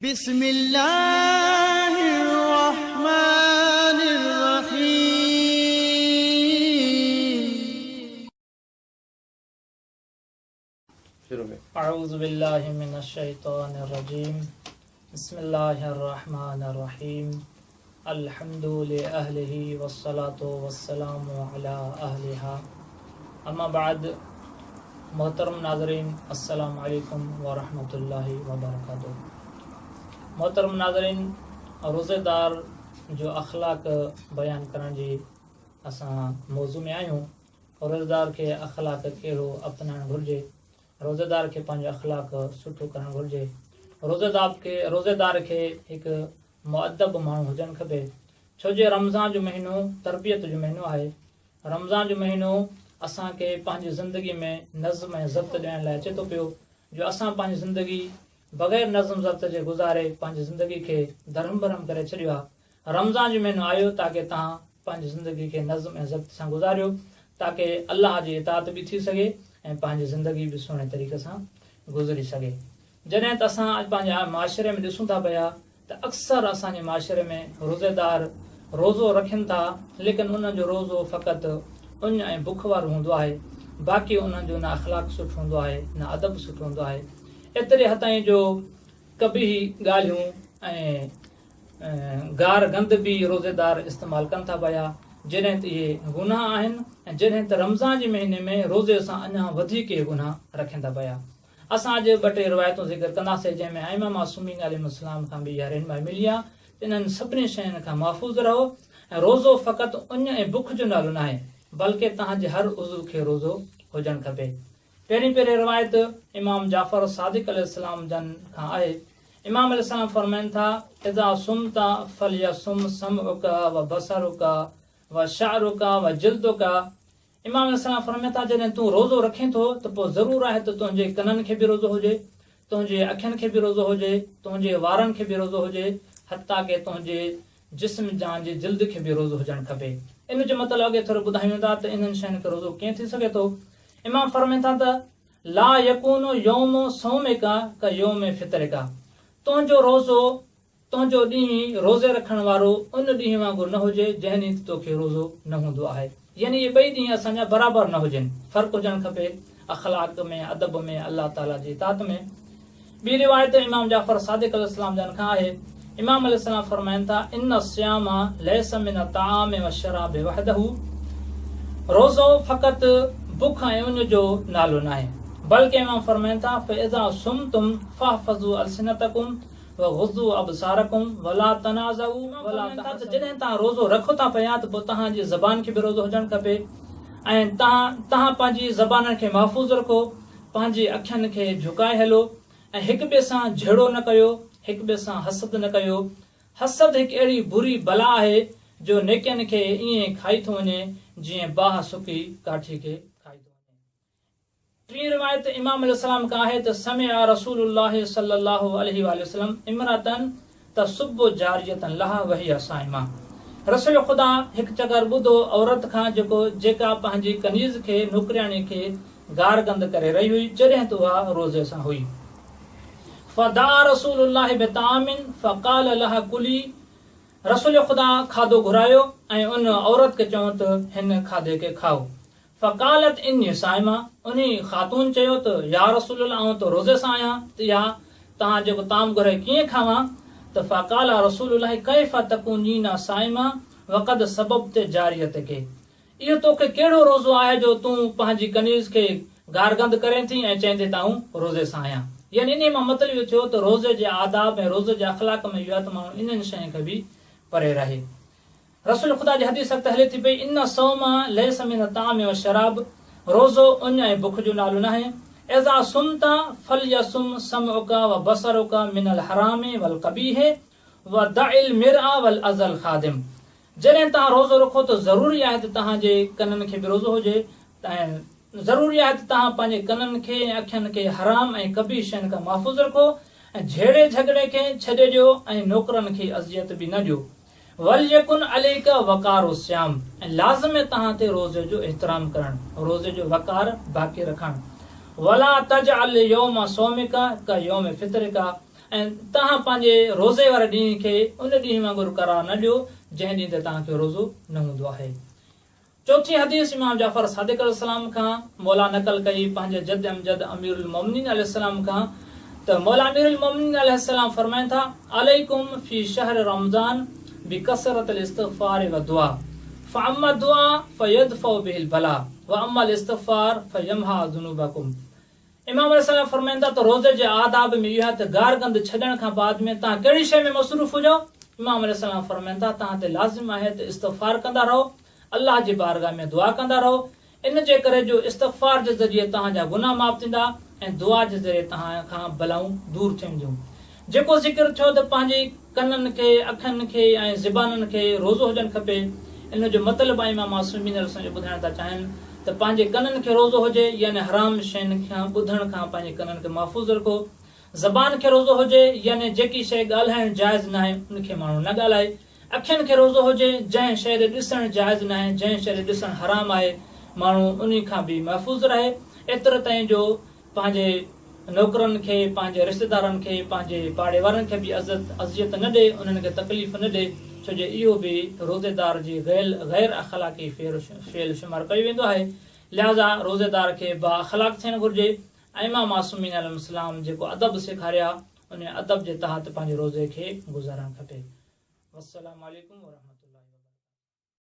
بسم الله الرحمن الرحيم. اعوذ بالله من الشيطان الرجيم بسم الله الرحمن الرحيم الحمد لأهله والصلاة والسلام على اهلها اما بعد محترم ناظرين السلام عليڪم ورحمة الله وبرڪاته محترم ناظرين روزيدار جو اخلاق بيان ڪرڻ جي اسان موضوع ۾ آهيون روزيدار کي اخلاق ڪهڙو اپنائڻ گهرجي روزيدار کي پنهنجو اخلاق سٺو ڪرڻ گهرجي روزيدار کي روزيدار کي هڪ مؤدب ماڻهو هجڻ کپي ڇو جو رمضان جو مهينو تربيت جو مهينو آهي. رمضان جو مهينو اسان کي پنهنجي زندگي ۾ نظم ۽ ضبط ڏيڻ لاء اچي ٿو پيو جو اسان پنهنجي زندگي بغير نظم ضبط جي گذاري پنهنجي زندگي کي درهم برهم ڪري ڇڏيو آهي. رمضان جو مهينو آيو تاڪه توهان پنهنجي زندگي کي نظم ۽ ضبط سان گذاريو تاڪه الله جي اطاعت به ٿي سگهي ۽ پنهنجي زندگي به سهڻي طريقي سان گذري سگهي. جڏهن ته اسان اڄ پنهنجي معاشري ۾ ڏسون ٿا پيا ته اڪثر اسان جي معاشري ۾ روزيدار روزو رکن ٿا ليڪن انهن جو روزو فقط اڃ ۽ بک وارو هوندو آهي باقي انهن جو نه اخلاق سٺو هوندو آهي نه ادب سٺو هوندو آهي ايتري حد تائين جو قبيح ڳالهيون ۽ گار گند به روزيدار استعمال ڪن ٿا پيا جڏهن ته اهي گناهه آهن ۽ جڏهن ته رمضان جي مهيني ۾ روزي سان اڃا وڌيڪ اهي گناهه رکن ٿا پيا. اسان اڄ ٻه ٽي روايتون ذڪر ڪنداسين جنهن ۾ ائمه معصومين عليهم السلام کان به اها رهنمائي ملي آهي ته انهن سڀني شين کان محفوظ رهو ۽ روزو فقط اڃ ۽ بک جو نالو ناهي بلڪه توهان جي هر عضو کي روزو هجڻ کپي. پهرين پهرين روايت امام جعفر صادق عليه السلام جن کان آهي. امام عليه السلام فرمائن ٿا، اذا صمت فليصم سمعک وبصرک وشعرک وجلدک امام عليه السلام فرمائن ٿا، جڏهن تون روزو رکين ٿو ته پوء ضرور آهي ته تنهنجي ڪنن کي به روزو هجي، تنهنجي اکين کي به روزو هجي، تنهنجي وارن کي به روزو هجي، حتيٰ ڪه تنهنجي جسم جان جي جلد کي به روزو هجڻ کپي. ان جو مطلب اڳي ٿورو ٻڌايون ٿا ته انهن شين کي روزو ڪيئن ٿي سگهي ٿو؟ امام فرمائن ٿا ته، لا يڪون يوم صومک ڪيوم فطرک تنهنجو روزو تنهنجو ڏينهن روزي رکڻ وارو ان ڏينهن وانگر نه هجي جنهن ڏينهن تي توکي روزو نه هوندو آهي. يعني اهي ٻئي ڏينهن اسان جا برابر نه هجن، فرق هجڻ کپي اخلاق ۾، ادب ۾، الله تعاليٰ جي اطاعت ۾. ٻي روايت امام جعفر صادق عليه السلام جن کان آهي، امام عليه السلام فرمائن ٿا، ان الصيام ليس من الطعام والشراب وحده روزو فقط بک ۽ اڃ جو نالو ناهي، بلڪه امام فرمائن ٿا، فاذا صمتم فاحفظوا السنتکم وغضوا ابصارکم ولا تنازعوا ولا تحاسدوا ته جڏهن توهان روزو رکو ٿا پيا ته پوء توهان جي زبان کي به روزو هجڻ کپي ۽ توهان توهان پنهنجي زبانن کي محفوظ رکو پنهنجي اکين کي جهڪائي هلو ۽ هڪ ٻئي سان جهيڙو نه ڪيو هڪ ٻئي سان حسد نه ڪيو حسد هڪ اهڙي بري بلا آهي جو نيڪين کي ائين کائي ٿو وڃي جيئن باهه سڪي ڪاٺي کي کائي ٿو وڃي. ٽين روايت امام عليه السلام کان آهي ته سمع رسول الله صلي الله عليه واٰله وسلم امرأة تسب جارية لها وهي صائمة رسول خدا هڪ چڪر ٻڌو عورت کان جيڪو جيڪا پنهنجي ڪنيز کي، نوڪرياڻي کي، گار گند ڪري رهي هئي جڏهن ته اها روزي سان هئي. فدعا رسول الله بطعام فقال لها ڪلي رسول خدا کاڌو گهرايو ۽ ان عورت کي چيو ته هن کاڌي کي کائو. فقالت اني صائمه، انهي خاتون چيو ته يا رسول الله آئون ته روزي سان آهيان ته اها توهان جيڪو طعام گهرائي ڪيئن کاوان ته فقال رسول الله ڪيف تڪونين صائمه وقد سببت جاريتک اهو توکي ڪهڙو روزو آهي جو تون پنهنجي ڪنيز کي گارگند ڪرين ٿي ۽ چئين ٿي ته آئون روزي سان آهيان يعني انهي مان مطلب اهو ٿيو ته روزي جي آداب ۽ روزي جي اخلاق ۾ اهو آهي ته ماڻهو انهن شين کان به پري رهي. رسول خدا جي حديث اڳتي هلي ٿي پئي، ان الصوم ليس من الطعام والشراب، روزو اڃ ۽ بک جو نالو ناهي، اذا صمت فليصم سمعک وبصرک من الحرام والقبيح ودع المرء والاذي الخادم، جڏهن توهان روزو رکو ته ضروري آهي ته توهان جي ڪنن کي به روزو هجي ۽ ضروري آهي ته توهان پنهنجي ڪنن کي ۽ اکين کي حرام ۽ قبيح شين کان محفوظ رکو ۽ جهيڙي جهڳڙي کي ڇڏي ڏيو ۽ نوڪرن کي اذيت به نه ڏيو. وليڪن عليک وقار الصيام ۽ لازم آهي توهان تي روزي جو احترام ڪرڻ، روزي جو وقار باقي رکڻ. ولا تجعل يوم صومک ڪيوم فطرک ۽ توهان پنهنجي روزي واري ڏينهن کي ان ڏينهن وانگر قرار نه ڏيو جنهن ڏينهن تي توهان کي روزو نه هوندو آهي. چوٿين حديث امام جعفر صادق عليه السلام کان مولا نقل ڪئي پنهنجي جد امجد امير المومنين عليه السلام کان ته مولا امير المومنين عليه السلام فرمائن ٿا، عليڪم في شهر رمضان بڪثرة الاستغفار والدعاء فاما الدعاء فيدفع به البلاء واما الاستغفار فيمحا ذنوبڪم امام عليه السلام فرمائن ٿا ته روزي جي آداب ۾ اهو آهي ته گارگند ڇڏڻ کان بعد ۾ توهان ڪهڙي شيء ۾ مصروف هجو؟ امام عليه السلام فرمائن ٿا توهان تي لازم آهي ته استغفار ڪندا رهو، الله جي بارگاهه ۾ دعا ڪندا رهو، ان جي ڪري جو استغفار جي ذريعي توهان جا گناهه معاف ٿيندا ۽ دعا جي ذريعي توهان کان بلائون دور ٿينديون. جيڪو ذڪر ٿيو ته پنهنجي ڪنن کي، اکين کي ۽ زبانن کي روزو هجڻ کپي، ان جو مطلب ائمه معصومين عليه السلام اهو ٻڌائڻ ٿا چاهين ته پنهنجي ڪنن کي روزو هجي يعني حرام شين کان ٻڌڻ کان پنهنجي ڪنن کي محفوظ رکو، زبان کي روزو هجي يعني جيڪي شيء ڳالهائڻ جائز ناهي ان کي ماڻهو نه ڳالهائي، اکين کي روزو هجي جنهن شيء ڏي ڏسڻ جائز ناهي، جنهن شيء ڏي ڏسڻ حرام آهي ماڻهو انهي کان به محفوظ رهي، ايترو تائين جو پنهنجي نوڪرن کي، پنهنجي رشتيدارن کي، پنهنجي پاڙي وارن کي به اذيت نه ڏي، انهن کي تڪليف نه ڏي، ڇو جو اهو به روزيدار جي غير اخلاقي فعل شمار ڪيو ويندو آهي. لهذا روزيدار کي بااخلاق ٿيڻ گهرجي. ائمه معصومين عليهم السلام جيڪو ادب سيکاريا، انهي ادب جي تحت پنهنجي روزي کي گذارڻ کپي. والسلام عليڪم ورحمة.